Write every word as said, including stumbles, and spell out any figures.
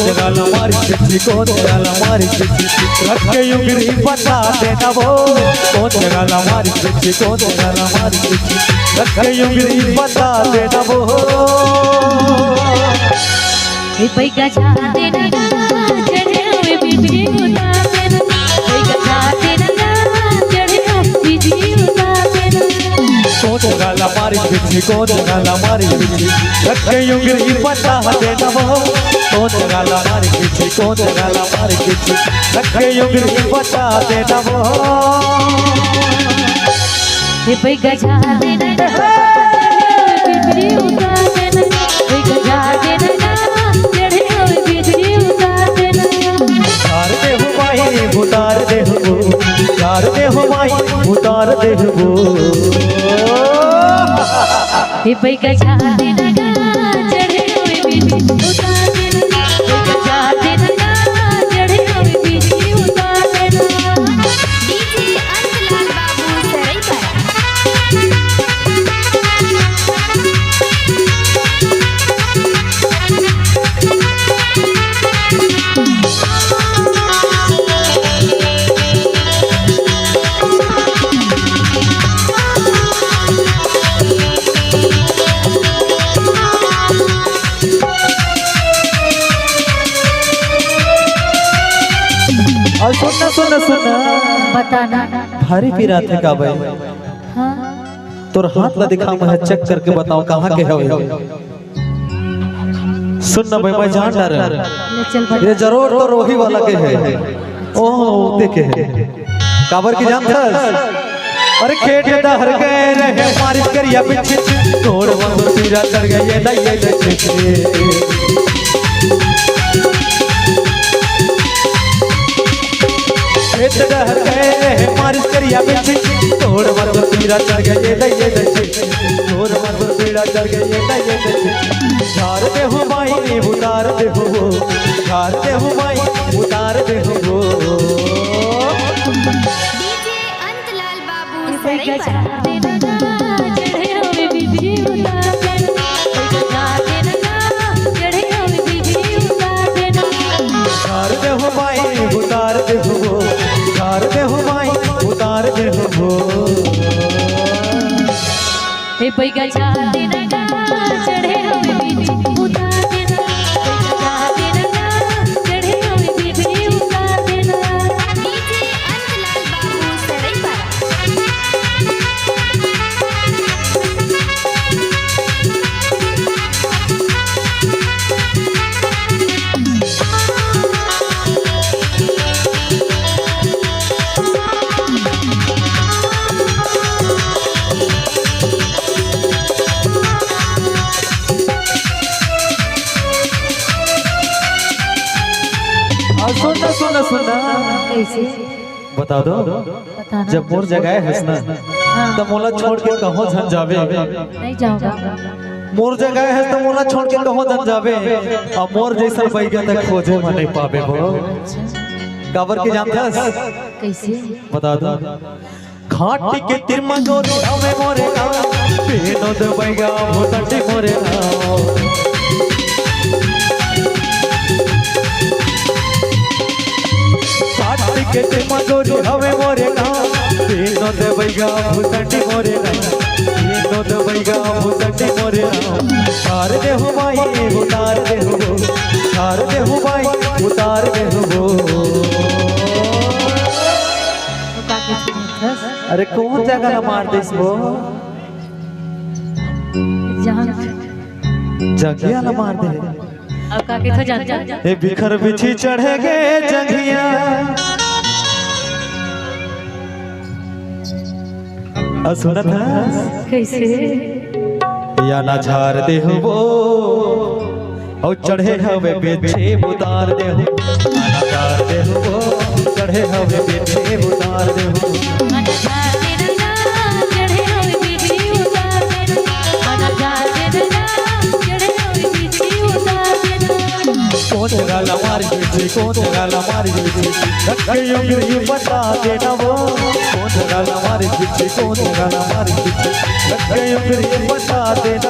जगह ला मारी चिट्ठी, कौन जगह ला मारी चिट्ठी, रख के उँगरी बता देना वो। कौन जगह ला मारी चिट्ठी, कौन जगह ला मारी चिट्ठी, रख के उँगरी बता देना वो। ए बैगा जा देना, चढ़े हुए बिजली उतार देना। बैगा जा देना, चढ़े हुए बिजली उतार देना। कौन जगह ला मारी चिट्ठी, कौन जगह ला मारी चिट्ठी, रख के उँगरी बता देना वो। कौन जगह ला मारी चिट्ठी, कौन जगह ला मारी चिट्ठी, रख के उँगरी बता देना वो। ए बैगा जा देना, बिजली उतार देना। बैगा जा देना, चढ़े हुए बिजली उतार देना। उतार दे हो माई, उतार दे हो, उतार दे हो माई, उतार दे हो। ए बैगा जा देना, चढ़े हुए बिजली उतार देना। बैगा जा देना, चढ़े हुए बिजली उतार देना। डीजे अंतलाल बाबू सरई पर। अउ सुन ना, सुन ना, सुन ना। बता ना। भारी पिरात हे का बे? हाँ। तोर हाथ ला दिखा, मैं चेक करके बताओं कहाँ के हवे। सुन ना बे, मैं जान डारेंव। ले चल बता। ये जरूर तो रोही वाला के हे। ओह, ओते के हे। काबर के जानथस? अरे खेत डहर गए रहे, मारिस करिया बिच्छी, तोर मन पीरा चढ़ गए, ये दई, ये दई, ये दई। खेत डहर गए रहे, मारिस करिया बिच्छी, तोर मन पीरा चढ़ गए, ये दई, ये दई, ये दई। तोर मन पीरा चढ़ गए, ये दई, ये दई, ये दई। झार दे हो माई, उतार दे हो, झार दे हो माई, उतार दे हो। डीजे अंतलाल बाबू सरई पर। उतार दे हो माई, उतार दे हो, उतार दे हो माई, उतार दे हो। हे बैगा जा देना, चढ़े हुए बिजली उतार देना। बैगा जा देना, चढ़े हुए बिजली उतार देना। डीजे अंतलाल बाबू सरई पर। अउ सुन ना, सुन ना, सुन ना। कैसे? बता दो। बता ना। जब मोर जगह हस ना, हाँ। त मोला छोड़ के कहूँ झन जाबे। नहीं जाऊंगा। मोर जगह हस त मोला छोड़ के कहूँ झन जाबे। अउ मोर जइसन बैगा तक खोजे म नहीं पाबे वो। अच्छा। काबर के जानथस? कैसे? बता दो। खाटी के तीर म गोरी हवे मोरे नाव, बिनोद बैगा भूतटी मोरे नाव। खाटी के तीर म गोरी हवे मोरे नाव, बिनोद बैगा भूतटी मोरे नाव, बिनोद बैगा भूतटी मोरे नाव। उतार दे हो माई, उतार दे हो, उतार दे हो माई, उतार दे हो। तो का कहिथे? अरे कौन जगह ला मार देस वो? जहाँ जंघिया ला मार दे। अब का कहिथे जानता? ए बिखर बिछी चढ़े गे जंघिया। अउ सुनत हस? कैसे? या ना झार दे हो वो। अउ चढ़े हवे बिच्छी उतार दे हो, उतार दे हो, चढ़े हवे बिच्छी उतार दे हो। कौन जगह ला मारी बिच्छी, कौन जगह ला मारी बिच्छी, रख के उँगरी बता देना वो। कौन जगह ला मारी बिच्छी, कौन जगह ला मारी बिच्छी, रख के उँगरी बता देना।